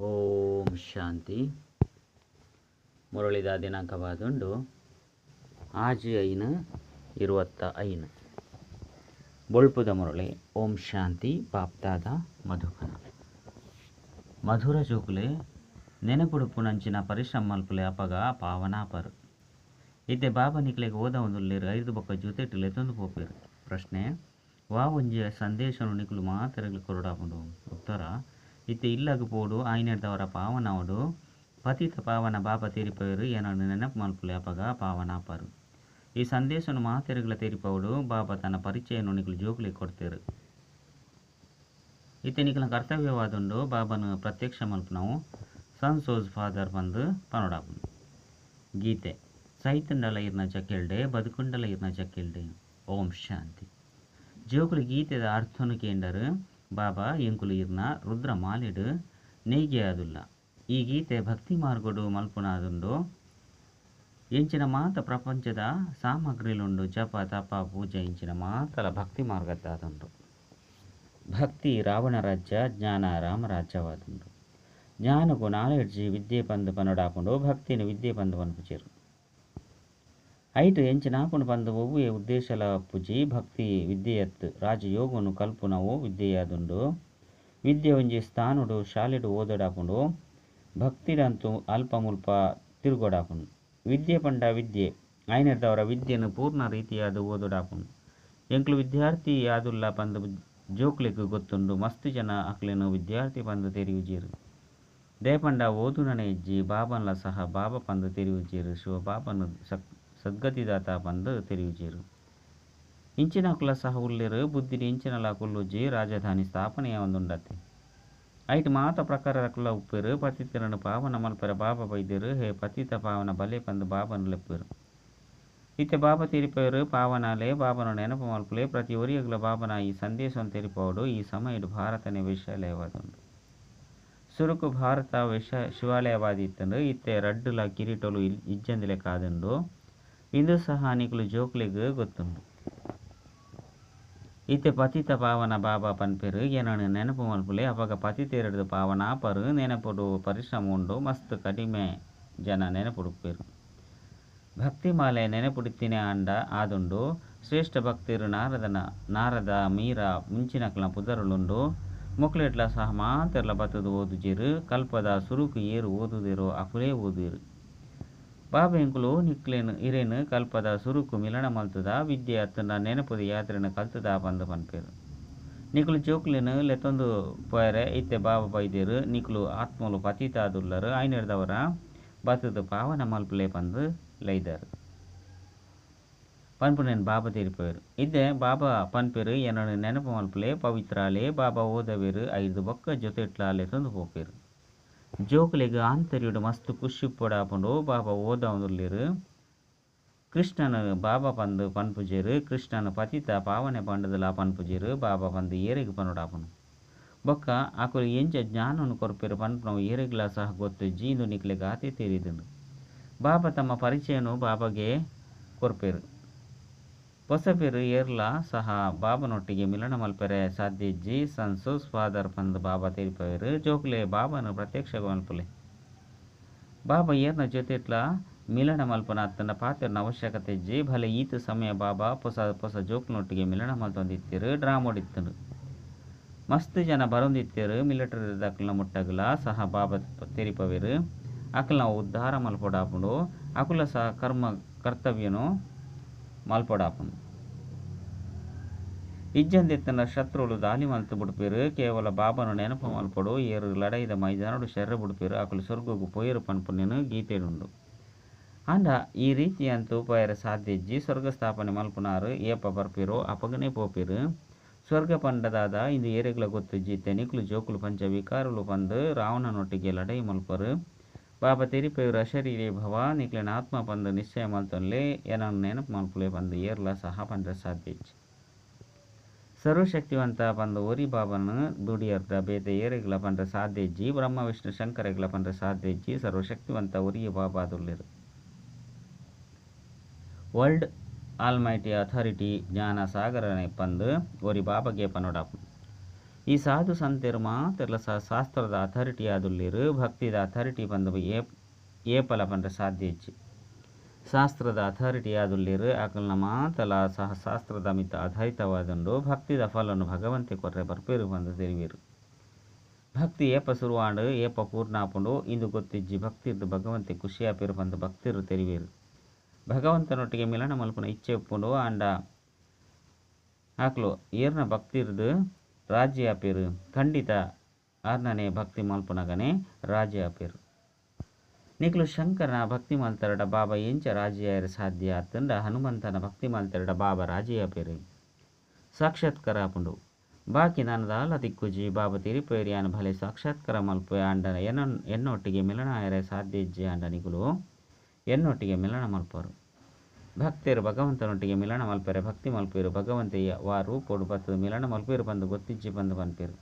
ಓಂ ಶಾಂತಿ. ಮುರಳಿದ ದಿನಾಂಕವಾದುಂಡು 6/5/25. ಬೊಳ್ಪುದ ಮುರಳಿ. ಓಂ ಶಾಂತಿ. ಬಾಪ್ದಾದ ಮಧುಬನ. ಮಧುರ ಜೋಕುಲೆ ನೆನಪುಡುಪುನಂಚಿನ ಪರಿಶ್ರಮ ಮಲ್ಪುಲೆ ಅಪಗ ಪಾವನಾಪರು. ಇತ್ತೆ ಬಾಬಾ ನಿಕ್ಲೆಗ್ ಓದವೊಂದುಲ್ಲೆರ್ ಐರ್ದ್ ಬೊಕ್ಕ ಜೊತೆಟ್ ಲೆತೊಂದು ಪೋಪೆರ್. ಪ್ರಶ್ನೆ: ವಾ ಒಂಜಿ ಸಂದೇಶನು ನಿಕುಲು ಮಾತೆರೆಗ್ಲ ಕೊರೊಡಾಪುಂಡು? ಉತ್ತರ: ಇತ್ತೆ ಇಲ್ಲಗ್ ಪೋಡು ಆಯಿನೆಡ್ದಾವರ ಪಾವನಾವೊಡು. ಪತಿತ ಪಾವನ ಬಾಬಾ ತೆರಿಪಾವೆರ್ ಎನನ್ ನೆನಪು ಮಲ್ಪುಲೆ ಅಪಗ ಪಾವನಾಪರು. ಈ ಸಂದೇಶನು ಮಾತೆರೆಗ್ಲ ತೆರಿಪಾವೊಡು. ಬಾಬಾ ತನ್ನ ಪರಿಚಯನು ನಿಕುಲು ಜೋಕುಲೆಗ್ ಕೊರ್ತೆರ್. ಇತ್ತೆ ನಿಕಲ್ನ ಕರ್ತವ್ಯವಾದುಂಡು ಬಾಬಾನು ಪ್ರತ್ಯಕ್ಷ ಮಲ್ಪುನವು. ಸನ್ಸ್ ಫಾದರ್ ಪಂದ್ ಪನೊಡಾಪುಂಡು. ಗೀತೆ: ಸೈತುಂಡಲ ಇರ್ನ ಜಕ್ಕೆಲ್ಡೆ, ಬದುಕುಂಡಲ ಇರ್ನ ಜಕ್ಕೆಲ್ಡೆ. ಓಂ ಶಾಂತಿ. ಜೋಕುಲು ಗೀತೆದ ಅರ್ಥನು ಕೇಂಡರ್. ಬಾಬಾ ಎಂಕುಲು ಇರ್ನ ರುದ್ರ ಮಾಲೆಡ್ ನೇಯ್ಗೆಯಾದುಲ್ಲ. ಈ ಗೀತೆ ಭಕ್ತಿ ಮಾರ್ಗಡು ಮಲ್ಪುನಾದುಂಡು. ಎಂಚಿನ ಮಾತ ಪ್ರಪಂಚದ ಸಾಮಗ್ರಿಲುಂಡು ಜಪ ತಪ ಪೂಜೆ ಇಂಚಿನ ಮಾತಲ ಭಕ್ತಿ ಮಾರ್ಗದ್ದಾದುಂಡು. ಭಕ್ತಿ ರಾವಣ ರಾಜ್ಯ, ಜ್ಞಾನ ರಾಮರಾಜ್ಯವಾದುಂಡು. ಜ್ಞಾನಗು ನಾಲೆಡ್ಜ್ ವಿದ್ಯೆ ಪಂದ್ ಪನೊಡಾಪುಂಡು. ಭಕ್ತಿನ್ ವಿದ್ಯೆ ಪಂದ್ ಪನ್ಪುಜೆರ್. ಐಟ್ ಎಂಚಿನಾಪುಂಡು ಪಂದ್ ಒವ್ವೇ ಉದ್ದೇಶಲ ಉಪ್ಪುಜಿ. ಭಕ್ತಿ ವಿದ್ಯೆಯತ್ತ್. ರಾಜಯೋಗನು ಕಲ್ಪುನವು ವಿದ್ಯೆಯಾದುಂಡು. ವಿದ್ಯೆ ಒಂಜಿ ಸ್ಥಾನೊಡು ಶಾಲೆಡ್ ಓದೊಡಾಪುಂಡು. ಭಕ್ತಿಡಂತೂ ಅಲ್ಪ ಮುಲ್ಪ ತಿರುಗೊಡಾಪುಂಡು. ವಿದ್ಯೆ ಪಂಡ ವಿದ್ಯೆ ಆಯಿನೆಡ್ದಾವರ ವಿದ್ಯೆನ್ ಪೂರ್ಣ ರೀತಿಯಾದ್ ಓದೊಡಾಪುಂಡು. ಎಂಕುಲು ವಿದ್ಯಾರ್ಥಿ ಆದುಲ್ಲ ಪಂದ್ ಜೋಕುಲೆಗ್ ಗೊತ್ತುಂಡು. ಮಸ್ತ್ ಜನ ಅಕ್ಲೆನ್ ವಿದ್ಯಾರ್ಥಿ ಪಂದ್ ತೆರಿಯುಜೆರ್. ದಾಯೆ ಪಂಡ ಓದುನನೇ ಇಜ್ಜಿ. ಬಾಬಾನ್ಲ ಸಹ ಬಾಬಾ ಪಂದ್ ತೆರಿಯುಜೆರ್. ಶಿವ ಬಾಬಾನ್ ಸದ್ಗತಿದಾತ ಪಂದ್ ತೆರಿಯುಜೆರ್. ಇಂಚಿನಕುಲ ಸಹ ಉಲ್ಲೆರ್. ಬುದ್ಧಿಡ್ ಎಂಚಿನಲ ಕುಲ್ಲುಜಿ. ರಾಜಧಾನಿ ಸ್ಥಾಪನೆ ಆವೊಂದುಂಡತೆ. ಐಟ್ ಮಾತ ಪ್ರಕಾರದಕುಲ್ಲ ಉಪ್ಪೆರ್. ಪತಿತೆರೆನ್ ಪಾವನ ಮಲ್ಪೆರೆ ಬಾಬಾ ಬೈದೆರ್. ಹೇ ಪತಿತ ಪಾವನ ಬಲೆ ಪಂದ್ ಬಾಬಾನ್ ಲೆಪ್ಪುವೆರ್. ಇತ್ತೆ ಬಾಬಾ ತೆರಿಪಾವೆರ್ ಪಾವನಾಲೆ ಬಾಬಾನ ನೆನಪು ಮಲ್ಪುಲೆ. ಪ್ರತಿ ಒರಿಯಗ್ಲ ಬಾಬಾನ ಈ ಸಂದೇಶನ್ ತೆರಿಪಾವೊಡು. ಈ ಸಮಯಡ್ ಭಾರತನೇ ವೇಶ್ಯಾಲಯವಾದುಂಡು. ಸುರುಕು ಭಾರತ ಶಿವಾಲಯವಾದಿತ್ತ್ಂಡ್. ಇತ್ತೆ ರಡ್ಡ್ ಲ ಕಿರೀಟೊಲು ಇಜ್ಜಂದಿಲೆಕ ಆದುಂಡು. ಇಂದು ಸಹ ನಿಕುಲು ಜೋಕುಲೆಗ್ ಗೊತ್ತುಂಡು. ಇತ್ತೆ ಪತಿತ ಪಾವನ ಬಾಬಾ ಪನ್ಪೆರ್ ಎನನ್ ನೆನಪು ಮಲ್ಪುಲೆ ಅಪಗ ಪತಿತೆರೆಡ್ದ್ ಪಾವನಾಪರು. ನೆನಪುಡು ಪರಿಶ್ರಮ ಉಂಡು. ಮಸ್ತ್ ಕಡಿಮೆ ಜನ ನೆನಪುಡುಪ್ಪೆರ್. ಭಕ್ತಿಮಾಲೆ ನೆನಪುಡಿತ್ತಿನೇ ಆದುಂಡು. ಶ್ರೇಷ್ಠ ಭಕ್ತೆರ್ ನಾರದ, ಮೀರಾ ಇಂಚಿನಕಲ್ನ ಪುದರುಲುಂಡು. ಮೊಕ್ಲೆಡ್ಲ ಸಹ ಮಾತೆರ್ಲ ಬತ್ತುದು ಓದುಜೆರ್. ಕಲ್ಪದ ಸುರುಕು ಏರ್ ಓದುದೆರೋ ಅಕುಲೇ ಓದುವೆರ್. ಬಾಬಾ ಎಂಕುಲು ನಿಕ್ಲೆನ್ ಇರೆನ್ ಕಲ್ಪದ ಸುರುಕು ಮಿಲನ ಮಲ್ತುದ ವಿದ್ಯೆ ಅತ್ತುಂಡ ನೆನಪುದ ಯಾತ್ರೆನ್ ಕಲ್ತುದ ಪಂದ್ ಪನ್ಪೆರ್. ನಿಕುಲು ಜೋಕುಲೆನ್ ಲೆತೊಂದು ಪೋಯೆರೆ ಇತ್ತೆ ಬಾಬಾ ಬೈದೆರ್. ನಿಕುಲು ಆತ್ಮಲು ಪತಿತಾದುಲ್ಲರ್ ಆಯಿನೆಡ್ದಾವರ ಬತ್ತುದು ಪಾವನ ಮಲ್ಪುಲೆ ಪಂದ್ ಲೈದರ್. ಪನ್ಪುನೆನ್ ಬಾಬಾ ತೆರಿಪಾವೆರ್. ಇತ್ತೆ ಬಾಬಾ ಪನ್ಪೆರ್ ಎನನ್ ನೆನಪು ಮಲ್ಪುಲೆ ಪವಿತ್ರಾಲೆ ಬಾಬಾ ಓದವೆರ್ ಐರ್ದ್ ಬೊಕ್ಕ ಜೊತೆಟ್ಲ ಲೆತೊಂದು ಪೋಪೆರ್. ಜೋಕುಲೆಗ್ ಆಂತರ್ಯಡ್ ಮಸ್ತ್ ಖುಷಿ ಇಪ್ಪೊಡಾಪುಂಡು. ಬಾಬಾ ಓದವೊಂದುಲ್ಲೆರ್. ಕೃಷ್ಣನ್ ಬಾಬಾ ಪಂದ್ ಪನ್ಪುಜೆರ್. ಕೃಷ್ಣನ್ ಪತಿತ ಪಾವನೆ ಪಂಡುದಲಾ ಪನ್ಪುಜೆರ್. ಬಾಬಾ ಪಂದ್ ಏರೆಗ್ ಪನೊಡಾಪುಂಡು. ಬೊಕ್ಕ ಅಕುಲು ಎಂಚ ಜ್ಞಾನನ್ ಕೊರ್ಪೆರ್ ಪನ್ಪುನವು ಏರೆಗ್ಲಾ ಸಹ ಗೊತ್ತಿಜ್ಜಿ. ಇಂದು ನಿಕ್ಲೆಗ್ ಆತೆ ತೆರಿದುಂಡು. ಬಾಬಾ ತಮ್ಮ ಪರಿಚಯನು ಬಾಬಾಗೆ ಕೊರ್ಪೆರ್. ಪೊಸಬೆರ್ ಏರ್ಲಾ ಸಹ ಬಾಬನೊಟ್ಟಿಗೆ ಮಿಲನ ಮಲ್ಪೆರೆ ಸಾಧ್ಯ ಇಜ್ಜಿ. ಸನ್ಸ್ ಫಾದರ್ ಪಂದ್ ಬಾಬಾ ತೆರಿಪಾವೆರ್. ಜೋಕುಲೆ ಬಾಬಾನ್ ಪ್ರತ್ಯಕ್ಷ ಮಲ್ಪುಲೆ. ಬಾಬಾ ಏರ್ನ ಜೊತೆಟ್ಲ ಮಿಲನ ಮಲ್ಪುನ ಅತ್ತಂಡ ಪಾತೆರ್ನ ಅವಶ್ಯಕತೆ ಇಜ್ಜಿ. ಭಲೆ ಈತ್ ಸಮಯ ಬಾಬಾ ಪೊಸ ಪೊಸ ಜೋಕುಲ್ನೊಟ್ಟಿಗೆ ಮಿಲನ ಮಲ್ತೊಂದಿತ್ತೆರ್. ಡ್ರಾಮೊಡಿತ್ತುಂಡು. ಮಸ್ತ್ ಜನ ಬರೊಂದಿತ್ತೆರ್. ಮಿಲಿಟರಿದಕಲ್ನ ಮುಟ್ಟಗಲ ಸಹ ಬಾಬಾ ತೆರಿಪಾವೆರ್. ಅಕಲ್ನ ಉದ್ಧಾರ ಮಲ್ಪೊಡಾಪುಂಡು. ಅಕುಲ ಸಹ ಕರ್ಮ ಕರ್ತವ್ಯನು ಮಲ್ಪೊಡಾಪುಂಡು. ಇಜ್ಜಂದಿತ್ತಂಡ ಶತ್ರುಲು ದಾಳಿ ಮಲ್ತ್ ಬುಡ್ಪೆರ್. ಕೇವಲ ಬಾಬಾನ ನೆನಪು ಮಲ್ಪೊಡು. ಏರ್ ಲಡಾಯಿದ ಮೈದಾನಡ್ ಶರೀರ ಬುಡ್ಪೆರ್ ಅಕುಲು ಸ್ವರ್ಗಗ್ ಪೋಯೆರ್ ಪನ್ಪುನೆನ್ ಗೀತೆಡುಂಡು. ಆಂಡ ಈ ರೀತಿ ಅಂತೂ ಪೋಯೆರೆ ಸಾಧ್ಯ ಇಜ್ಜಿ. ಸ್ವರ್ಗ ಸ್ಥಾಪನೆ ಮಲ್ಪುನಾರ್ ಏಪ ಬರ್ಪೆರೋ ಅಪಗನೇ ಪೋಪೆರ್. ಸ್ವರ್ಗ ಪಂಡ ದಾದ ಇಂದು ಏರೆಗ್ಲಾ ಗೊತ್ತಿಜ್ಜಿ. ಇತ್ತೆ ನಿಕುಲು ಜೋಕುಲು ಪಂಚ ವಿಕಾರಲು ಪಂದ್ ರಾವಣನೊಟ್ಟಿಗೆ ಲಡಾಯಿ ಮಲ್ಪರು. ಬಾಬಾ ತೆರಿಪಾವೆರ್ ಅಶರೀರಿ ಭವ ನಿಕ್ಲೆನ ಆತ್ಮ ಪಂದ್ ನಿಶ್ಚಯ ಮಲ್ತೊನ್ಲೆ. ಎನನ್ ನೆನಪು ಮಲ್ಪುಲೆ ಪಂದ್ ಏರ್ಲಾ ಸಹ ಪಂಡ್ರೆ ಸಾಧ್ಯ ಇಜ್ಜಿ. ಸರ್ವಶಕ್ತಿವಂತ ಪಂದ್ ಒರಿ ಬಾಬಾನ್ ದುಡಿಯರ್ಡ ಬೇತೆ ಏರೆಗ್ಲಾ ಪಂಡ್ರೆ ಸಾಧ್ಯ ಇಜ್ಜಿ. ಬ್ರಹ್ಮ ವಿಷ್ಣು ಶಂಕರೆಗ್ಲಾ ಪಂಡ್ರೆ ಸಾಧ್ಯ ಇಜ್ಜಿ. ಸರ್ವಶಕ್ತಿವಂತ ಒರಿಯೇ ಬಾಬಾ ಆದುಲ್ಲೆರ್. ವರ್ಲ್ಡ್ ಆಲ್ಮೈಟಿ ಅಥಾರಿಟಿ ಜ್ಞಾನ ಸಾಗರನೆ ಪಂದ್ ಒರಿ ಬಾಬಾಗೆ ಪನೊಡಾಪುಂಡು. ಈ ಸಾಧು ಸಂತೆರು ಮಾತೆರ್ಲ ಶಾಸ್ತ್ರದ ಅಥಾರಿಟಿ ಆದುಲ್ಲೇರು ಭಕ್ತಿದ ಅಥಾರಿಟಿ ಬಂದು ಏಪಲ ಪಂಡ್ರೆ ಸಾಧ್ಯ ಇಜ್ಜಿ. ಶಾಸ್ತ್ರದ ಅಥಾರಿಟಿ ಆದುಲ್ಲೇರು ಅಕಲ್ನ ಮಾತಲ ಸಹ ಶಾಸ್ತ್ರದ ಮಿತ್ತ ಆಧಾರಿತವಾದುಂಡು ಭಕ್ತಿದ ಫಲನು ಭಗವಂತೆ ಕೊರ್ರೆ ಬರ್ಪೇರು ಬಂದು ತೆರಿವೇರು. ಭಕ್ತಿ ಏಪ ಸುರುವಾಂಡು ಏಪ ಪೂರ್ಣಾಪುಂಡು ಇಂದು ಗೊತ್ತಿಜ್ಜಿ. ಭಕ್ತಿರ್ದು ಭಗವಂತೆ ಖುಷಿಯಾಪೇರು ಬಂದು ಭಕ್ತಿರು ತೆರಿವೇರು. ಭಗವಂತನೊಟ್ಟಿಗೆ ಮಿಲನ ಮಲ್ಪುನ ಇಚ್ಛೆ ಉಪ್ಪುಂಡು ಆಂಡ ಆಕ್ಲು ಏರ್ನ ಭಕ್ತಿರ್ದು ರಾಜಿ ಆಪೇರು ಖಂಡಿತ ಆರ್ನನೆ ಭಕ್ತಿ ಮಲ್ಪುನಗನೆ ರಾಜಿ ಆಪೇರು. ನಿಕ್ಲು ಶಂಕರನ ಭಕ್ತಿ ಮಲ್ತರಡ ಬಾಬಾ ಎಂಚ ರಾಜಿಯಾಯರ ಸಾಧ್ಯ ಆತಂಡ ಹನುಮಂತನ ಭಕ್ತಿ ಮಲ್ತರಡ ಬಾಬಾ ರಾಜಿ ಆಪೇರು ಸಾಕ್ಷಾತ್ಕಾರ ಆಪುಂಡು. ಬಾಕಿ ನಾನು ದಾಲ ತಿಕ್ಕುಜಿ ಬಾಬಾ ತಿರುಪೇರಿಯಾನ ಭಲೆ ಸಾಕ್ಷಾತ್ಕಾರ ಮಲ್ಪೆ ಆಂಡ ಎನ್ನೊಟ್ಟಿಗೆ ಮಿಲನ ಆಯರೆ ಸಾಧ್ಯ ಇಜ್ಜಿ ಆಂಡ ನಿಕುಲು ಎನ್ನೊಟ್ಟಿಗೆ ಮಿಲನ ಮಲ್ಪರು. ಭಕ್ತರು ಭಗವಂತನೊಟ್ಟಿಗೆ ಮಿಲನ ಮಲ್ಪೆರೆ ಭಕ್ತಿ ಮಲ್ಪೇರು ಭಗವಂತೆಯ ವಾ ರೂಪೋಡು ಬತ್ತದು ಮಿಲನ ಮಲ್ಪೇರು ಬಂದು ಗೊತ್ತಿಜ್ಜಿ ಬಂದು ಪನ್ಪೇರು.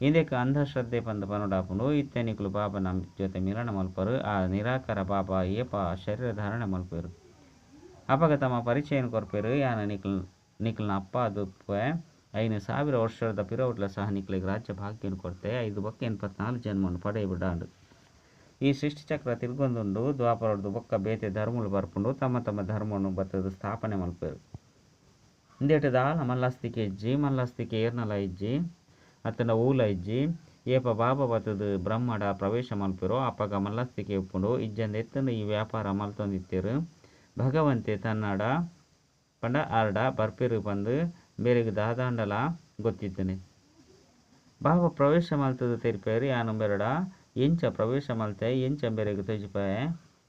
ಇಂದಕ್ಕೆ ಅಂಧಶ್ರದ್ಧೆ ಬಂದು ಪನುಡಾಪುಂಡು. ಇತ್ತೆ ನಿಕುಲು ಬಾಬನ ಜೊತೆ ಮಿಲನ ಮಲ್ಪರು ಆ ನಿರಾಕಾರ ಬಾಬಾ ಏಪ ಶರೀರ ಧಾರಣೆ ಮಲ್ಪೇರು. ಅಪಗ ತಮ್ಮ ಪರಿಚಯನ ಕೊರ್ಪೇರು ಯಾನ ನಿಕ್ಲ್ನ ಅಪ್ಪ ಅದು 5000 ವರ್ಷದ ಪಿರೌಟ್ಲ ಸಹ ನಿಕ್ಲಿಗೆ ರಾಜ್ಯ ಭಾಗ್ಯನು ಕೊಡ್ತೆ 5 ಬೊಕ್ಕ 84 ಜನ್ಮವನ್ನು ಪಡೆಯಬಿಡಾಂಡು. ಈ ಸೃಷ್ಟಿಚಕ್ರ ತಿರ್ಗೊಂದುಂಡು. ದ್ವಾಪರದ್ದು ಬೊಕ್ಕ ಬೇತೆ ಧರ್ಮಗಳು ಬರ್ಪುಂಡು ತಮ್ಮ ತಮ್ಮ ಧರ್ಮವನ್ನು ಬತ್ತದು ಸ್ಥಾಪನೆ ಮಲ್ಪೇರು. ಇಂದೇಟ ದಾಲ ಮಲ್ಲಸ್ತಿಕೆ ಇಜ್ಜಿ ಮಲ್ಲಸ್ತಿಕೆ ಏರ್ನಲ ಇಜ್ಜಿ ಅತ್ತನ ಊಲ ಇಜ್ಜಿ. ಏಪ ಬಾಬಾ ಬತ್ತದು ಬ್ರಹ್ಮಡ ಪ್ರವೇಶ ಮಲ್ಪೇರು ಅಪಗ ಮಲ್ಲಸ್ತಿಕೆ ಉಪ್ಪುಂಡು. ಇಜ್ಜಂದ ಎತ್ತಂದು ಈ ವ್ಯಾಪಾರ ಮಲ್ತೊಂದಿತ್ತೇರು. ಭಗವಂತೆ ತನ್ನಡ ಪಂಡ ಆರ್ಡ ಬರ್ಪೇರು ಬಂದು ಬೇರೆಗ್ ದಾದಾಂಡಲ ಗೊತ್ತಿತ್ತನೆ. ಬಾಬಾ ಪ್ರವೇಶ ಮಲ್ತದು ತೆರಿಪೇರು ಯಾನು ಬೆರಡ ಎಂಚ ಪ್ರವೇಶ ಮಲ್ತೆ ಎಂಚ ಬೇರೆಗ್ ತೊಜಿಪಾಯೆ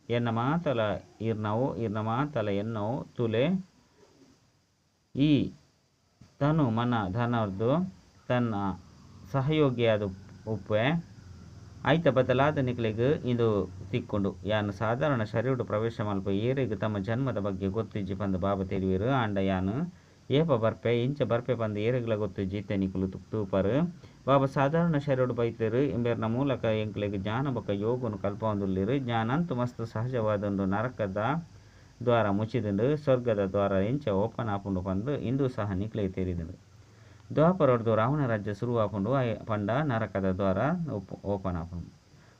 ಎನ್ನ ಮಾತಲ ಈರ್ನವು ಈರ್ನ ಮಾತಲ ಎನ್ನವು ತುಲೆ ಈ ತನು ಮನ ಧನರ್ದು ತನ್ನ ಸಹಯೋಗಿಯಾದ ಉಪ್ಪೆ ಆಯ್ತ ಬದಲಾದ ನಿಕ್ಲೆಗ್ ಇಂದು ತಿಕ್ಕೊಂಡು ಯಾನು ಸಾಧಾರಣ ಶರೀರ ಪ್ರವೇಶ ಮಲ್ಪ ಏರೆಗ್ ತಮ್ಮ ಜನ್ಮದ ಬಗ್ಗೆ ಗೊತ್ತಿಜ್ಜಿ ಪಂದು ಬಾಬಾ ತೆರಿವೇರು. ಆಂಡ ಯಾನು ಏಪ ಬರ್ಪೆ ಇಂಚ ಬರ್ಪೆ ಪಂದು ಏರೆಗ್ಲ ಗೊತ್ತಿಜ್ಜಿ ಇತ್ತೆ ನಿಕುಲು ತೂಪರು. ಬಾಬಾ ಸಾಧಾರಣ ಶರೀರ ಬೈತರು ಇಂಬೆರ್ನ ಮೂಲಕ ಎಂಕ್ಲೆಗ್ ಜ್ಞಾನ ಬೊಕ್ಕ ಯೋಗನು ಕಲ್ಪೊಂದುಲ್ಲೆರ್. ಜ್ಞಾನಂತು ಮಸ್ತ್ ಸಹಜವಾದುಂಡು. ನರಕದ ದ್ವಾರ ಮುಚ್ಚಿದುಂಡು ಸ್ವರ್ಗದ ದ್ವಾರ ಎಂಚ ಓಪನ್ ಆಪುಂಡು ಪಂದು ಇಂದು ಸಹ ನಿಕ್ಲೆಗ್ ತೆರಿದುಂಡು. ದ್ವಾಪರೊಡ್ದು ರಾವಣ ರಾಜ್ಯ ಸುರುವಾಪುಂಡು ಪಂಡ ನರಕದ ದ್ವಾರ ಓಪನ್ ಆಪುಂಡು.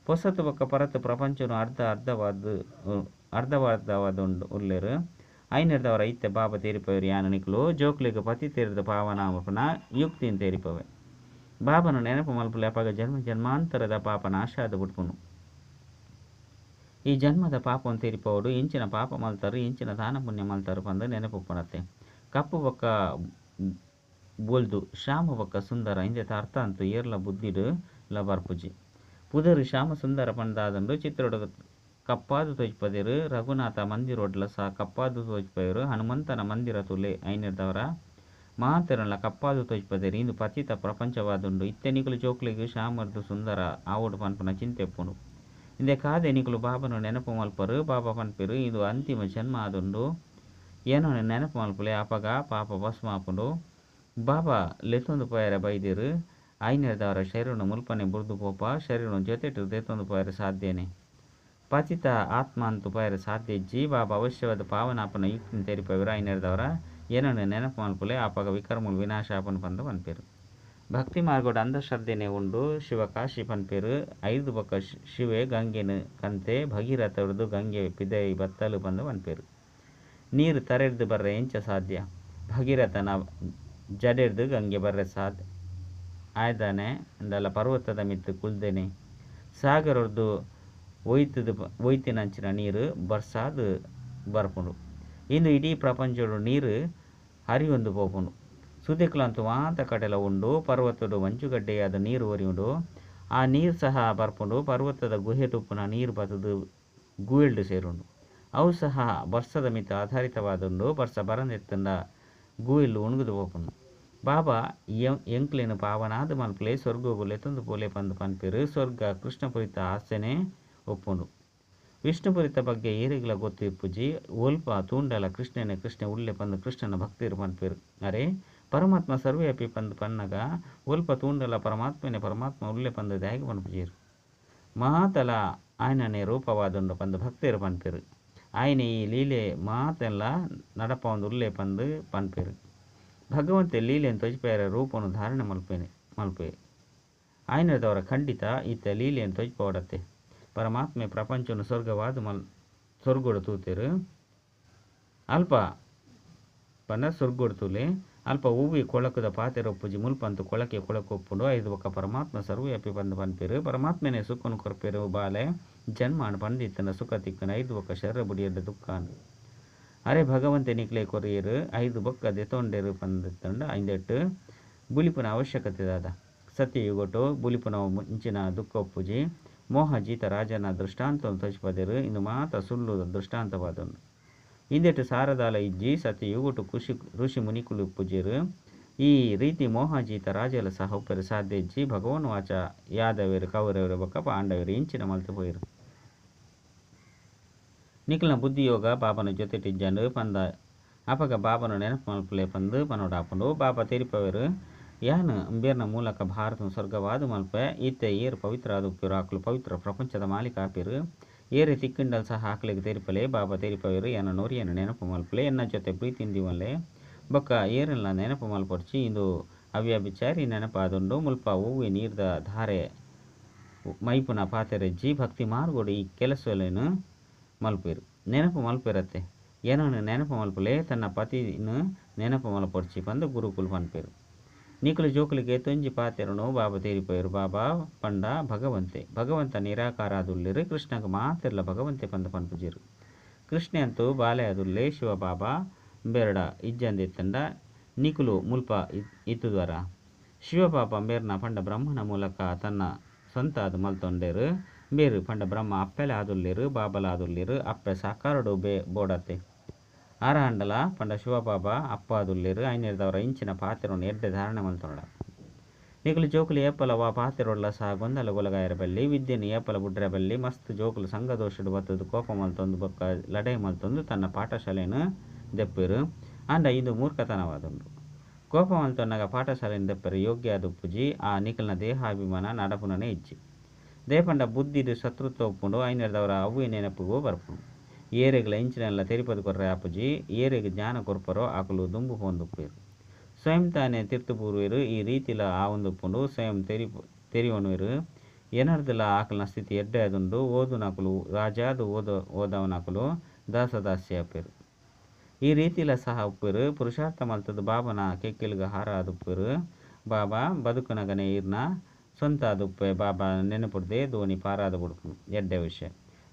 ಪೊಸತು ಬೊಕ್ಕ ಪರತು ಪ್ರಪಂಚನು ಅರ್ಧ ಅರ್ಧವಾದವಾದುಂಡು ಉಲ್ಲೆರ್. ಐನೆರ್ದವರ ಇತ್ತೆ ಬಾಬಾ ತೇರಿಪವರು ಯಾನು ನಿಕ್ಲು ಜೋಕ್ಲೆಗ್ ಪತಿ ತೆರೆದು ಪಾವನ ಯುಕ್ತಿನ್ ತೇರಿಪವೆ. ಬಾಬನ ನೆನಪು ಮಲ್ಪುಲೆ ಅಪಗ ಜನ್ಮ ಜನ್ಮಾಂತರದ ಪಾಪ ನಾಶ ಆದ್ ಬುಡ್ಪುಂಡು. ಈ ಜನ್ಮದ ಪಾಪವನ್ನು ತೇರಿಪವಡು ಇಂಚಿನ ಪಾಪ ಮಲ್ತಾರು ಇಂಚಿನ ದಾನ ಪುಣ್ಯ ಮಲ್ತಾರು ಪಂದು ನೆನಪುಪ್ಪುನತ್ತೆ. ಕಪ್ಪು ಬೊಕ್ಕ ಬೊಲ್ದು ಶ್ಯಾಮ ಬೊಕ್ಕ ಸುಂದರ ಇಂದೆತ ಅರ್ಥ ಅಂತೂ ಏರ್ಲ ಬುದ್ಧಿಡು ಲ ಬರ್ಪುಜಿ. ಪುದರ್ ಶ್ಯಾಮ ಸುಂದರ ಪಂದಾದುಂಡು. ಚಿತ್ರೊಡು ಕಪ್ಪಾದು ತೋಜ್ಪದೆರ್. ರಘುನಾಥ ಮಂದಿರೊಡ್ಲ ಸಹ ಕಪ್ಪಾದು ತೋಜ್ಪೆರ್. ಹನುಮಂತನ ಮಂದಿರ ತುಲೆ ಐನೆರ್ದವರ ಮಾತೆರ್ಲ ಕಪ್ಪಾದು ತೋಜ್ಪದೆರ್. ಇಂದು ಪತಿತ ಪ್ರಪಂಚವಾದುಂಡು. ಇತ್ತೆ ನಿಕುಲು ಜೋಕ್ಲೆಗ್ ಶ್ಯಾಮರ್ದು ಸುಂದರ ಆವೊಡು ಪನ್ಪುನ ಚಿಂತೆ ಉಪ್ಪುಂಡು. ಇಂದೆ ಕಾದೆ ನಿಕುಲು ಬಾಬನು ನೆನಪು ಮಲ್ಪರು. ಬಾಬಾ ಪನ್ಪೆರು ಇದು ಅಂತಿಮ ಜನ್ಮ ಆದುಂಡು. ಏನೋ ನೆನಪು ಮಲ್ಪುಲೆ ಅಪಗ ಪಾಪ ಭಸ್ಮ ಆಪುಂಡು. ಬಾಬಾ ಲೆತ್ತೊಂದು ಪೋಯರೆ ಬೈದೆರ್. ಐನೆರ್ದವರ ಶರೀರನು ಮುಲ್ಪನೆ ಬುರ್ದು ಪೋಪ ಶರೀರನು ಜೊತೆಟ್ ದೆತ್ತೊಂದು ಪೋಯರೆ ಸಾಧ್ಯನೆ. ಪತಿತ ಆತ್ಮ ಅಂತೂ ಪೋಯರೆ ಸಾಧ್ಯ ಇಜ್ಜಿ. ಬಾಬಾ ಅವಶ್ಯವಾದ ಪಾವನಾಪನ ಯುಕ್ತಿನ ತೆರಿಪವೆರ್. ಐನೆರ್ದವರ ಏನನ್ನು ನೆನಪು ಮಲ್ಪುಲೆ ಆಪಗ ವಿಕರ್ಮುಲು ವಿನಾಶ ಆಪುಂಡು ಪಂದ್ ಪನ್ಪೆರ್. ಭಕ್ತಿ ಮಾರ್ಗಡ್ ಅಂಧಶ್ರದ್ಧೆನೆ ಉಂಡು. ಶಿವಕಾಶಿ ಪನ್ಪೆರ್. 5 ಬೊಕ್ಕ ಶಿವೆ ಗಂಗೆನು ಕಂತೆ ಭಗೀರಥರ್ದು ಗಂಗೆ ಪಿದಯಿ ಬತ್ತಲು ಪಂದ್ ಪನ್ಪೆರ್. ನೀರು ತರೆರ್ದು ಬರ್ರೆ ಎಂಚ ಸಾಧ್ಯ? ಭಗೀರಥನ ಜಡೆರ್ದು ಗಂಗೆ ಬರ್ರೆ ಸಾಧ್ಯ ಆಯ್ದಾನೆ ಅಂಡಲ ಪರ್ವತದ ಮಿತ್ತು ಕುಲ್ದೇನೆ. ಸಾಗರರ್ದು ಒಯ್ತಿನಂಚಿನ ನೀರು ಬರ್ಸಾದ್ ಬರ್ಪುಂಡು. ಇಂದು ಇಡೀ ಪ್ರಪಂಚಡು ನೀರು ಹರಿಯೊಂದು ಪೋಪುಂಡು. ಸುದೆಕ್ಲಂತು ಮಾತ ಕಡೆಲ ಉಂಡು. ಪರ್ವತಡು ಮಂಜುಗಡ್ಡೆಯಾದ ನೀರು ಒರಿಯುಂಡು. ಆ ನೀರು ಸಹ ಬರ್ಪುಂಡು. ಪರ್ವತದ ಗುಹೆ ತುಪ್ಪುನ ನೀರು ಬತ್ತದು ಗುವೆಲ್ಡು ಸೇರುಂಡು. ಅವು ಸಹ ಬರ್ಸದ ಮಿತ್ತ ಆಧಾರಿತವಾದುಂಡು. ಬರ್ಸ ಬರಂದೆತ್ತಂಡ ಗುವೆಲ್ಲು ಉಣುಗುದು ಪೋಪುಂಡು. ಬಾಬಾ ಎಂಕ್ಲೆನ್ ಪಾವನಾದ ಮಲ್ಪುಲೆ ಸ್ವರ್ಗಗು ಲೆತ್ತೊಂದು ಪೋಲೆ ಪಂದ್ ಪನ್ಪೆರ್. ಸ್ವರ್ಗ ಕೃಷ್ಣಪುರಿತ ಆಸೆನೆ ಒಪ್ಪುಂಡು. ವಿಷ್ಣುಪುರಿತ ಬಗ್ಗೆ ಏರೆಗ್ಲ ಗೊತ್ತು ಇಪ್ಪುಜಿ. ಒಲ್ಪ ತೂಂಡಲ ಕೃಷ್ಣನೆ ಕೃಷ್ಣ ಉಲ್ಲೆ ಪಂದ್ ಕೃಷ್ಣನ ಭಕ್ತರು ಪನ್ಪೆರ್. ಅರೆ ಪರಮಾತ್ಮ ಸರ್ವವ್ಯಾಪಿ ಪಂದ್ ಪನ್ನಗ ಒಲ್ಪ ತೂಂಡಲ ಪರಮಾತ್ಮನೆ ಪರಮಾತ್ಮ ಉಲ್ಲೆ ಪಂದ್ ದಾಯೆಗ್ ಪನ್ಪುಜೆರ್. ಮಾತಲ ಆಯನನೆ ರೂಪವಾದುಂಡು ಪಂದ್ ಭಕ್ತರು ಪನ್ಪೆರ್. ಆಯನೆ ಈ ಲೀಲೆ ಮಾತೆಲ್ಲ ನಡಪವೊಂದು ಉಲ್ಲೆ ಪಂದ್ ಪನ್ಪೆರ್. ಭಗವಂತೆ ಲೀಲೆನ್ ತೊಜಿಪೆರೆ ರೂಪನು ಧಾರಣೆ ಮಲ್ಪೇನೆ. ಮಲ್ಪುವೆ. ಆಯಿನದವರ ಖಂಡಿತ ಇತ್ತೆ ಲೀಲೆನ್ ತೊಜ್ಪವಡತ್ತೆ. ಪರಮಾತ್ಮೆ ಪ್ರಪಂಚನು ಸ್ವರ್ಗವಾದ ಮಲ್ ಸ್ವರ್ಗೋಡು ತೂತೆರು. ಅಲ್ಪ ಪಂಡ ಸ್ವರ್ಗೋಡು ತೂಲೆ ಅಲ್ಪ ಒವ್ವೆ ಕೊಳಕದ ಪಾತೆರ ಉಪ್ಪುಜಿ. ಮುಲ್ಪಂತು ಕೊಳಕೆ ಕೊಳಕು ಉಪ್ಪುಂಡು. ಐದು ಬೊಕ್ಕ ಪರಮಾತ್ಮ ಸರ್ವವ್ಯಾಪಿ ಪಂದ್ ಪನ್ಪೆರ್. ಪರಮಾತ್ಮನೇ ಸುಖನು ಕೊರ್ಪೆರ್. ಬಾಲೆ ಜನ್ಮ ಪಂದಿತ್ತನ ಸುಖ ತಿಕ್ಕನ ಐದು ಬೊಕ್ಕ ಶರೀರ ಬುಡಿಯೆರ್ಡ ದುಃಖ. ಅರೆ ಭಗವಂತೆ ನಿಕ್ಲೆ ಕೊರಿಯೆರ್ ಐದು ಬೊಕ್ಕ ದೆತೊಂಡೆರ್ ಪಂದಿತ್ತಂಡ ಇಂದೆಟ್ ಬುಲಿಪುನ ಅವಶ್ಯಕತೆ ದಾದ. ಸತ್ಯಯುಗೊಟು ಬುಲಿಪುನ ಇಂಚಿನ ದುಃಖ ಉಪ್ಪುಜಿ. ಮೋಹಜೀತ ರಾಜನ ದೃಷ್ಟಾಂತವನ್ನು ತೋಜಿಪದೆರ್. ಇಂದು ಮಾತ ಸುಳ್ಳು ದೃಷ್ಟಾಂತವಾದುಂಡು. ಇಂದೆಟ್ ಸಾರದಾಲ ಇಜ್ಜಿ. ಸತ್ಯಯುಗೊಟು ಖುಷಿ ಋಷಿ ಮುನಿಕುಲು ಉಪ್ಪುಜೆರ್. ಈ ರೀತಿ ಮೋಹಜೀತ ರಾಜಲ ಸಹ ಉಪ್ಪೆರೆ ಸಾಧ್ಯ ಇಜ್ಜಿ. ಭಗವಾನ್ ವಾಚ ಯಾದವೆರ್ ಕೌರವೆರ್ ಬೊಕ್ಕ ಪಾಂಡವೆರ್ ಇಂಚಿನ ಮಲ್ತ್ ಪೋಯೆರ್. ನಿಕಲ್ನ ಬುದ್ಧಿಯೋಗ ಬಾಬನ ಜೊತೆಟಿಜ್ಜಂಡ್ ಪಂದ ಅಪಗ ಬಾಬನ ನೆನಪು ಮಲ್ಪುಲೆ ಪಂದ್ ಪನೊಡಾಪುಂಡು. ಬಾಬಾ ತೆರಿಪವೆರ್ ಯಾನ್ ಬೇರ್ನ ಮೂಲಕ ಭಾರತನ ಸ್ವರ್ಗವಾದ ಮಲ್ಪೆ. ಇತ್ತೆ ಏರ್ ಪವಿತ್ರ ಆದುಪ್ಪೆರು ಆಕುಲು ಪವಿತ್ರ ಪ್ರಪಂಚದ ಮಾಲೀಕ ಆಪೆರ್. ಏರೆ ತಿಕ್ಕಿಂಡಲ್ ಸಹ ಆಕಲೆಗ್ ತೆರಿಪಲೆ. ಬಾಬಾ ತೆರಿಪವೆರ್ ಎನ್ನ ನೋರಿಯನ್ನು ನೆನಪು ಮಲ್ಪುಲೆ, ಎನ್ನ ಜೊತೆ ಪ್ರೀತಿಂದಿವನ್ಲೆ ಬೊಕ್ಕ ಏರೆನ್ಲ ನೆನಪು ಮಲ್ಪೊಡ್ಚಿ. ಇಂದು ಅವ್ಯಭಿಚಾರಿ ನೆನಪಾದುಂಡು. ಮುಲ್ಪ ಒವ್ವೆ ನೀರ್ದ ಧಾರೆ ಮೈಪುನ ಪಾತೆರಜ್ಜಿ. ಭಕ್ತಿ ಮಾರ್ಗೋಡು ಈ ಕೆಲಸಲೆನ್ ಮಲ್ಪೆರು ನೆನಪು ಮಲ್ಪೆರತ್ತೆ. ಏನನ್ನು ನೆನಪು ಮಲ್ಪುಲೆ, ತನ್ನ ಪತಿನ ನೆನಪು ಮಲ್ಪೊಡ್ಚಿ ಪಂದ್ ಗುರುಕುಲು ಪನ್ಪೆರು. ನಿಕುಲು ಜೋಕುಲಿಗೆ ಏತೊಂಜಿ ಪಾತೆರನು ಬಾಬಾ ತೆರಿಪವೆರ್. ಬಾಬಾ ಪಂಡ ಭಗವಂತೆ. ಭಗವಂತ ನಿರಾಕಾರ ಆದುಲ್ಲೆರ್. ಕೃಷ್ಣಗ್ ಮಾತೆರ್ಲ ಭಗವಂತೆ ಪಂದ್ ಪನ್ಪುಜೆರ್. ಕೃಷ್ಣೆ ಅಂತೂ ಬಾಲೆ ಆದುಲ್ಲೆ. ಶಿವ ಬಾಬಾ ಬೇರಡ ಇಜ್ಜಂದಿತ್ತಂಡ ನಿಕುಲು ಮುಲ್ಪ ಇತ್ತುದ್ವರ. ಶಿವಬಾಬಾ ಬೇರ್ನ ಪಂಡ ಬ್ರಹ್ಮನ ಮೂಲಕ ತನ್ನ ಸ್ವಂತ ಆದ್ ಮಲ್ತೊಂಡೆರ್. ಬೇರು ಪಂಡ ಬ್ರಹ್ಮ ಅಪ್ಪೆಲ ಆದುಲ್ಲೆರ್ ಬಾಬಲ ಆದುಲ್ಲೆರ್. ಅಪ್ಪೆ ಸಾಕಾರಡು ಬೋಡತ್ತೆ. ಆರಾಂಡಲ ಪಂಡ ಶಿವಬಾಬಾ ಅಪ್ಪ ಆದುಲ್ಲೆರ್. ಐನೆರ್ದವರ ಇಂಚಿನ ಪಾತೆರನು ಎಡ್ಡೆ ಧಾರಣೆ ಮಲ್ತೊನಡ. ನಿಕುಲು ಜೋಕುಲು ಏಪಲ ವಾ ಪಾತೆರೊಡ್ಲ ಸಹ ಗೊಂದಲ ಗೊಲಗಾಯರ ಬಲ್ಲಿ. ವಿದ್ಯೆನ್ ಏಪಲ ಬುಡ್ರೆ ಬಲ್ಲಿ. ಮಸ್ತ್ ಜೋಕುಲು ಸಂಘದೋಷಡ್ ಬತ್ತದ್ ಕೋಪ ಮಲ್ತೊಂದು ಬೊಕ್ಕ ಲಡಾಯಿ ಮಲ್ತೊಂದು ತನ್ನ ಪಾಠಶಾಲೆನ್ ದೆಪ್ಪೆರ್. ಆಂಡ ಇಂದು ಮೂರ್ಖತನವಾದುಂಡು. ಕೋಪ ಮಲ್ತೊನ್ನಗ ಪಾಠಶಾಲೆನ್ ದೆಪ್ಪೆರೆ ಯೋಗ್ಯ ಆದುಪ್ಪುಜಿ. ಆ ನಿಕಲ್ನ ದೇಹಾಭಿಮಾನ ನಡಪುನನೇ ಇಜ್ಜಿ. ದಯಪಂಡ ಬುದ್ಧಿಡ್ ಶತ್ರುತ್ವ ಉಪ್ಪುಂಡು. ಐನೆರ್ದವರ ಅವ್ವೇ ನೆನಪುಗು ಬರ್ಪುಂಡು. ಏರೆಗ್ಲ ಇಂಚಿನೆಲ್ಲ ತೆರಿಪದು ಕೊರ್ರೆ ಆಪುಜಿ. ಏರೆಗ್ ಜ್ಞಾನ ಕೊರ್ಪರೋ ಆಕುಲು ದುಂಬು ಪೋಂದುಪ್ಪೆರ್. ಸ್ವಯಂ ತಾನೇ ತಿರ್ತು ಬೂರುವೆರ್. ಈ ರೀತಿಲ ಆವೊಂದುಪ್ಪುಂಡು. ಸ್ವಯಂ ತೆರಿಯೊನುವೆರ್. ಎನರ್ದಲ ಆಕಲ್ನ ಸ್ಥಿತಿ ಎಡ್ಡೆ ಆದುಂಡು. ಓದುನಕುಲು ರಾಜಾದ್ ಓದವನಕುಲು ದಾಸದಾಸಿ ಆಪೆರ್. ಈ ರೀತಿಲ ಸಹ ಉಪ್ಪೆರ್. ಪುರುಷಾರ್ಥ ಮಲ್ತದ್ ಬಾಬನ ಕೆಕ್ಕಿಲ್ಗ್ ಹಾರ ಆದುಪ್ಪೆರ್. ಬಾಬಾ ಬದುಕುನಗನೇ ಈರ್ನ ಸ್ವಂತ ಆದುಪ್ಪೆ. ಬಾಬಾ ನೆನಪುಡ್ದೆ ದೋಣಿ ಪಾರಾದ ಬುಡ್ಪುನು ಎಡ್ಡೆ ವಿಷಯ.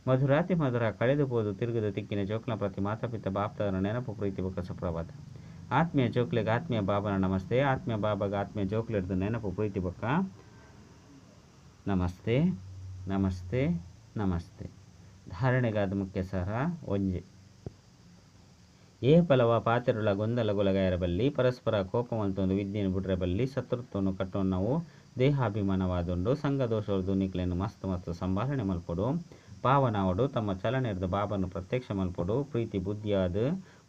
ಮಧುರಾತಿ ಮಧುರ ಕಳೆದು ಪೋದು ತಿರುಗದ ತಿಕ್ಕಿನ ಜೋಕ್ಲ ಪ್ರತಿ ಮಾತಾಪಿತ ಬಾಪ್ತಾದನ ನೆನಪು ಪ್ರೀತಿ ಬೊಕ್ಕ ಸುಪ್ರಭಾತ. ಆತ್ಮೀಯ ಜೋಕ್ಲೆಗ್ ಆತ್ಮೀಯ ಬಾಬನ ನಮಸ್ತೆ. ಆತ್ಮೀಯ ಬಾಬಾಗ ಆತ್ಮೀಯ ಜೋಕ್ಲೆಡ್ದು ನೆನಪು ಪ್ರೀತಿ ಬೊಕ್ಕ ನಮಸ್ತೆ ನಮಸ್ತೆ ನಮಸ್ತೆ. ಧಾರಣೆಗಾದ ಮುಖ್ಯ ಸಾರ ಒಂಜಿ. ಏ ಫಲವ ಪಾತೆರುಳ ಗೊಂದಲ ಗೊಲಗಾಯರ ಬಲ್ಲಿ. ಪರಸ್ಪರ ಕೋಪ ಮಲ್ತೊಂದು ವಿದ್ಯೆನ್ ಬುಡ್ರೆ ಬಲ್ಲಿ. ಶತ್ರುತ್ವನು ಕಟ್ಟೊನ್ನವು ದೇಹಾಭಿಮಾನವಾದುಂಡು. ಸಂಘ ದೋಷರ್ದು ನಿಕ್ಲೆನ್ ಮಸ್ತ್ ಮಸ್ತ್ ಸಂಭಾಳನೆ ಮಲ್ಪೊಡು. ಪಾವನಾವಡು ತಮ್ಮ ಚಲನೆರ್ದು ಬಾಬನು ಪ್ರತ್ಯಕ್ಷ ಮಲ್ಪೊಡು. ಪ್ರೀತಿ ಬುದ್ಧಿಯಾದ್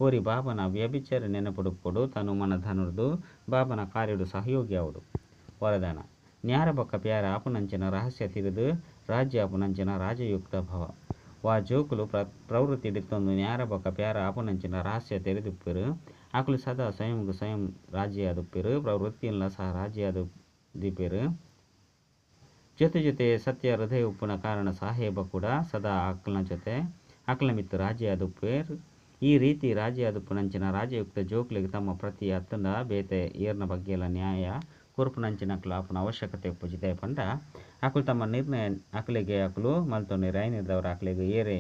ಒರಿ ಬಾಬನ ವ್ಯಭಿಚಾರಿ ನೆನಪುಡುಪ್ಪೊಡು. ತನು ಮನ ಧನುರ್ದು ಬಾಬನ ಕಾರ್ಯಡು ಸಹಯೋಗಿ ಆವಡು. ವರದಾನ ನ್ಯಾರ ಬೊಕ್ಕ ಪ್ಯಾರ ಆಪುನಂಚಿನ ರಹಸ್ಯ ತಿರಿದು ರಾಜ್ಯ ಆಪುನಂಚಿನ ರಾಜಯುಕ್ತ ಭವ. ವಾ ಜೋಕುಲು ಪ್ರವೃತ್ತಿ ಡಿತ್ತೊಂದು ನ್ಯಾರ ಬೊಕ್ಕ ಪ್ಯಾರ ಆಪುನಂಚಿನ ರಹಸ್ಯ ತೆರೆದುಪ್ಪೆರು. ಆಕುಲು ಸದಾ ಸ್ವಯಂಗ್ ಸ್ವಯಂ ರಾಜಿಯಾದುಪ್ಪೆರು. ಪ್ರವೃತ್ತಿಯನ್ಲ ಸಹ ರಾಜಿಯಾದು ದೀಪೆರು. ಜೊತೆ ಜೊತೆ ಸತ್ಯ ಹೃದಯ ಉಪ್ಪುನ ಕಾರಣ ಸಾಹೇಬ ಕೂಡ ಸದಾ ಆಕಲ್ನ ಜೊತೆ ಆಕಲ್ನ ಮಿತ್ತು ರಾಜಿಯಾದುಪ್ಪೆರ್. ಈ ರೀತಿ ರಾಜಿಯಾದುಪ್ಪುನಂಚಿನ ರಾಜಯುಕ್ತ ಜೋಕ್ಲೆಗ್ ತಮ್ಮ ಪ್ರತಿ ಅತ್ತಂಡ ಬೇತೆ ಏರ್ನ ಬಗ್ಗೆಲ ನ್ಯಾಯ ಕೊರ್ಪುನಂಚಿನಕುಲು ಆಪುನ ಅವಶ್ಯಕತೆ ಉಪ್ಪುಜಿ. ಪಂಡ ಆಕುಲು ತಮ್ಮ ನಿರ್ಣಯ ಅಕಲೆಗೆ ಅಕುಲು ಮಲ್ತೊಂಡೆರ್. ಐನೆರ್ದವರ ಅಕಲೆಗ್ ಏರೇ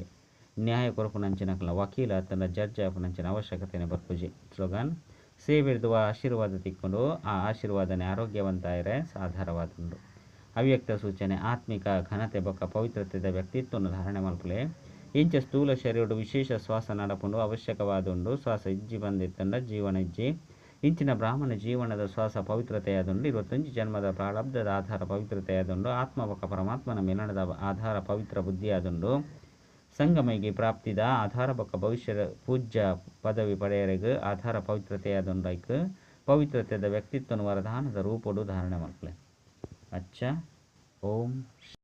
ನ್ಯಾಯ ಕೊರ್ಪುನಂಚಿನಕಲ್ನ ವಕೀಲ ಅತ್ತಂಡ ಜಡ್ಜ್ ಆಪುನಂಚಿನ ಅವಶ್ಯಕತೆನೆ ಬರ್ಪುಜಿ. ಸ್ಲೋಗನ್ ಸೇವೆರ್ದು ಆಶೀರ್ವಾದ ತಿಕ್ಕೊಂಡು ಆ ಆಶೀರ್ವಾದನೆ ಆರೋಗ್ಯವಂತಾಯರೆ ಆಧಾರವಾದುಂಡು. ಅವ್ಯಕ್ತ ಸೂಚನೆ ಆತ್ಮಿಕ ಘನತೆ ಬೊಕ್ಕ ಪವಿತ್ರತೆದ ವ್ಯಕ್ತಿತ್ವವನ್ನು ಧಾರಣೆ ಮಲ್ಪುಲೆ. ಇಂಚ ಸ್ಥೂಲ ಶರೀರಡು ವಿಶೇಷ ಶ್ವಾಸ ನಡಪುಂಡು ಅವಶ್ಯಕವಾದುಂಡು. ಶ್ವಾಸ ಇಜ್ಜಿ ಬಂದಿತ್ತಂಡ ಜೀವನ ಇಜ್ಜಿ. ಇಂಚಿನ ಬ್ರಾಹ್ಮಣ ಜೀವನದ ಶ್ವಾಸ ಪವಿತ್ರತೆಯಾದುಂಡು. 21 ಜನ್ಮದ ಪ್ರಾರಬ್ಧದ ಆಧಾರ ಪವಿತ್ರತೆಯಾದುಂಡು. ಆತ್ಮ ಬೊಕ್ಕ ಪರಮಾತ್ಮನ ಮಿಲನದ ಆಧಾರ ಪವಿತ್ರ ಬುದ್ಧಿಯಾದುಂಡು. ಸಂಗಮೈಗೆ ಪ್ರಾಪ್ತಿದ ಆಧಾರ ಬೊಕ್ಕ ಭವಿಷ್ಯದ ಪೂಜ್ಯ ಪದವಿ ಪಡೆಯರೆಗ್ ಆಧಾರ ಪವಿತ್ರತೆಯಾದುಂಡು. ಐಕ್ ಪವಿತ್ರತೆದ ವ್ಯಕ್ತಿತ್ವನು ವರದಾನದ ರೂಪೊಡು ಧಾರಣೆ ಮಲ್ಪುಲೆ. ಅಚ್ಚ ಓಂ.